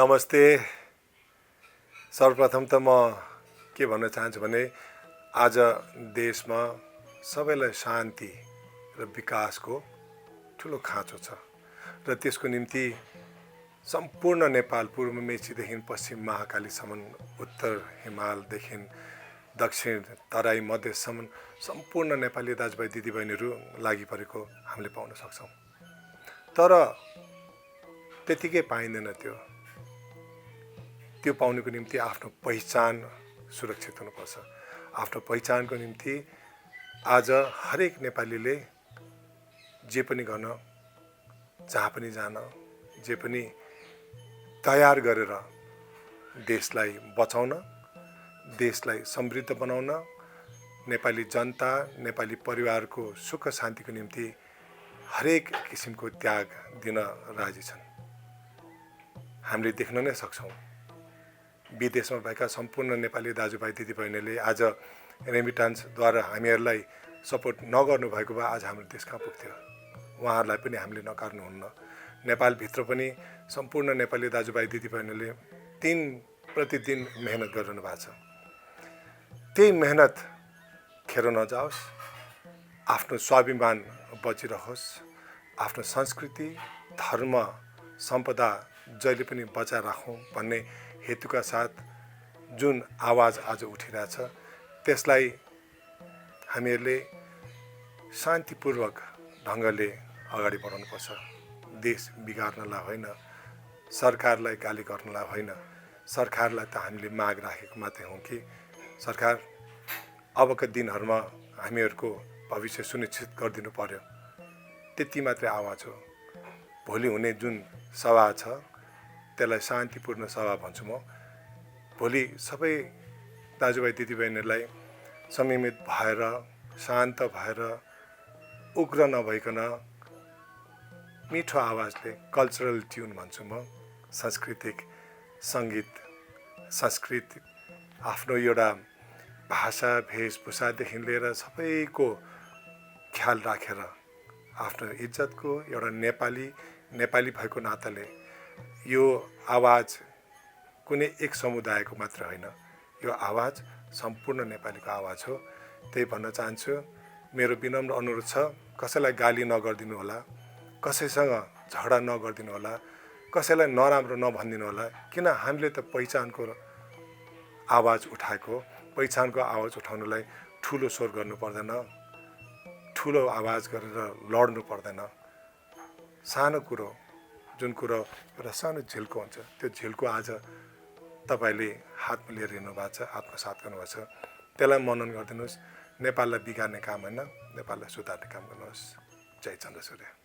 नमस्ते। सर्वप्रथम त म के भन्न चाहन्छु भने आज देशमा सबैलाई शान्ति र विकासको ठुलो खाँचो छ र त्यसको निम्ति सम्पूर्ण नेपाल पूर्व मेचीदेखि पश्चिम महाकालीसम्म, उत्तर हिमालदेखि दक्षिण तराई मध्यसम्म सम्पूर्ण नेपाली दाजुभाइ दिदीबहिनीहरू लागि परेको हामीले पाउन सक्छौँ। तर त्यतिकै पाइँदैन। त्यो पाउनको निम्ति आफ्नो पहिचान सुरक्षित हुनुपर्छ। आफ्नो पहिचानको निम्ति आज हरेक नेपालीले जे पनि गर्न, जहाँ पनि जान, जे पनि तयार गरेर देशलाई बचाउन, देशलाई समृद्ध बनाउन, नेपाली जनता, नेपाली परिवारको सुख शान्तिको निम्ति हरेक किसिमको त्याग दिन राजी छन्। हामीले देख्न नै सक्छौँ। विदेशमा भएका सम्पूर्ण नेपाली दाजुभाइ दिदीबहिनीले आज रेमिटान्सद्वारा हामीहरूलाई सपोर्ट नगर्नु भएको भए आज हाम्रो देश कहाँ पुग्थ्यो। उहाँहरूलाई पनि हामीले नकार्नुहुन्न। नेपालभित्र पनि सम्पूर्ण नेपाली दाजुभाइ दिदीबहिनीले दिन प्रतिदिन मेहनत गरिरहनु भएको छ। त्यही मेहनत खेर नजाओस्, आफ्नो स्वाभिमान बचिरहोस्, आफ्नो संस्कृति, धर्म, सम्पदा जहिले पनि बचाएर राखौँ भन्ने हेतुका साथ जुन आवाज आज उठिरहेछ त्यसलाई हामीहरूले शान्तिपूर्वक ढङ्गले अगाडि बढाउनुपर्छ। देश बिगार्नलाई होइन, सरकारलाई गाली गर्नलाई होइन। सरकारलाई त हामीले माग राखेको मात्रै हौँ कि सरकार अबका दिनहरूमा हामीहरूको भविष्य सुनिश्चित गरिदिनु पर्यो। त्यति मात्रै आवाज हो। भोलि हुने जुन सभा छ त्यसलाई शान्तिपूर्ण सभा भन्छु म। भोलि सबै दाजुभाइ दिदीबहिनीहरूलाई संयमित भएर, शान्त भएर, उग्र नभइकन मिठो आवाजले, कल्चरल ट्युन भन्छु म, सांस्कृतिक सङ्गीत, संस्कृति, आफ्नो एउटा भाषा वेशभूषादेखि लिएर सबैको ख्याल राखेर आफ्नो इज्जतको एउटा नेपाली भएको नाताले यो आवाज कुनै एक समुदायको मात्र होइन, यो आवाज सम्पूर्ण नेपालीको आवाज हो। त्यही भन्न चाहन्छु। मेरो विनम्र अनुरोध छ, कसैलाई गाली नगरिदिनु होला, कसैसँग झगडा नगरिदिनु होला, कसैलाई नराम्रो नभनिदिनु होला। किन हामीले त पहिचानको आवाज उठाएको, पहिचानको आवाज उठाउनलाई ठुलो स्वर गर्नु पर्दैन, ठुलो आवाज गरेर लड्नु पर्दैन। सानो कुरो, जुन कुरो एउटा सानो झिल्को हुन्छ, त्यो झिल्को आज तपाईँले हातमा लिएर हिँड्नु भएको छ, आत्मसात गर्नुभएको छ। त्यसलाई मनन गरिदिनुहोस्। नेपाललाई बिगार्ने काम होइन, नेपाललाई सुधार्ने काम गर्नुहोस्। जय चन्द्रसूर्य।